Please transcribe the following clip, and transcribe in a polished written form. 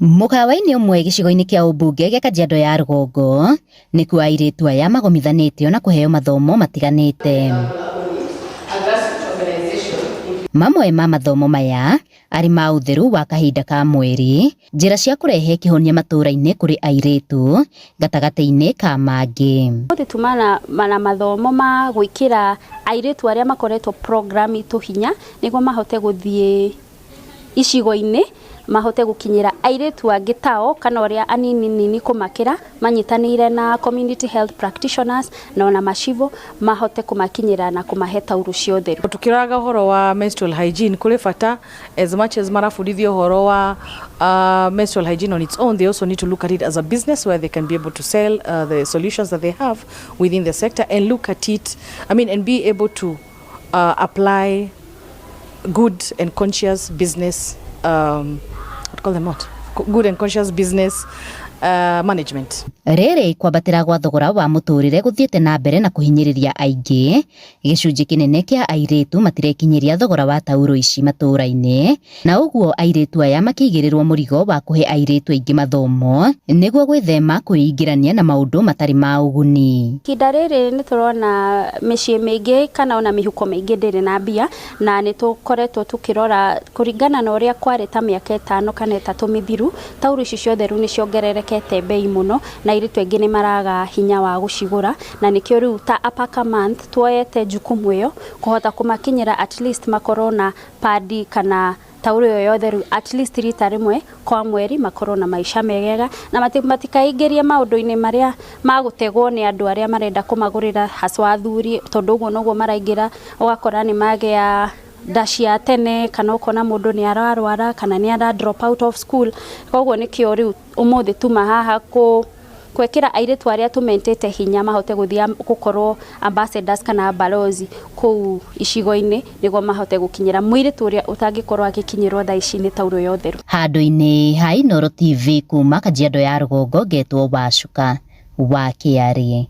Mũkawa-inĩ ũmwe gĩcigo-inĩ kĩa ũmbunge gĩa Kajiado ya rũgongo nĩkuo airĩtu aya magomithanĩtio na kũheo mathomo matiganĩte. Mamwe ma mathomo maya arĩ ma ũtheru wa kahinda ka mweri, njĩra cia kũrehe kĩhonia matũũra-inĩ kũrĩ airĩtu gatagatĩ-inĩ ka mangĩ. Ũmũthĩ tuma na mathomo ma gwĩkĩra airĩtu arĩa makoretwo program itũ hinya nĩguo mahote gũthiĩ icigo-inĩ mahote gũkinyĩra airĩtu angĩ tao kana ũrĩa anini nini kũmakĩra manyitanĩire na community health practitioners na ona macibũ mahote kũmakinyĩra na kũmahe taurũ cia ũtheru. Tukĩroraga ũhoro wa menstrual hygiene kũrĩ bata as much as marabundithio ũhoro wa menstrual hygiene on its own, they also need to look at it as a business where they can be able to sell the solutions that they have within the sector and look at it, I mean, and be able to apply good and conscious business, what call them what? Good and conscious business management. Rĩrĩ kwambatĩra gwa thogora wa mũtũrĩre gũthiĩte na mbere na kũhinyĩrĩria aingĩ, gĩcunjĩ kĩnene kĩa airĩtu matirekinyĩria thogora wa taurũ ici matũũra-inĩ, na ũguo airĩtu aya makĩigĩrĩrwo mũrigo wa kũhe airĩtu aingĩ mathomo nĩguo gwĩthema kwĩingĩrania na maũndũ matarĩ ma ũguni. Ihinda rĩrĩ nĩ tũrona mĩciĩ mĩingĩ kana ona mĩhuko mĩingĩ ndĩrĩ na mbia, na nĩ tũkoretwo tũkĩrora kũringana na ũrĩa kwarĩ ta mĩaka 5 kana 3 mĩthiru, taurũ ici cia ũtheru nĩ ciongererekete bei mũno na airĩtu aingĩ nĩ maraga hinya wa gũcigũra, na nĩkĩo rĩu ta Apaka Month tuoyete jukumu ĩyo kũhota kũmakinyĩra at least makorwo na padi kana taurũ ĩyo ya ũtheru at least rita rĩmwe kwa mweri, makorwo na maica megega na matikaingĩrie maũndũ-inĩ marĩa ma gũtegwo nĩ andũ arĩa marenda kũmagũrĩra haswa athuri, tondũ ũguo noguo maraingĩra ũgakora nĩ magĩa nda cia tene kana ũkona mũndũ nĩ ararwara kana nĩ ara drop out of school. Koguo nĩkĩo rĩu ũmũthĩ tuma haha gwĩkĩra airĩtu arĩa tũmentĩte hinya mahote gũthiĩ gũkorwo ambassadors kana balozi kũu icigo-inĩ nĩguo mahote gũkinyĩra mũirĩtu ũrĩa ũtangĩkorwo agĩkinyĩrwo thaa ici nĩ taurũ ya ũtheru. Handũ-inĩ ha Inooro TV kuma Kajiado ya rũgongo ngetwo Wacuka wa Kĩarĩ.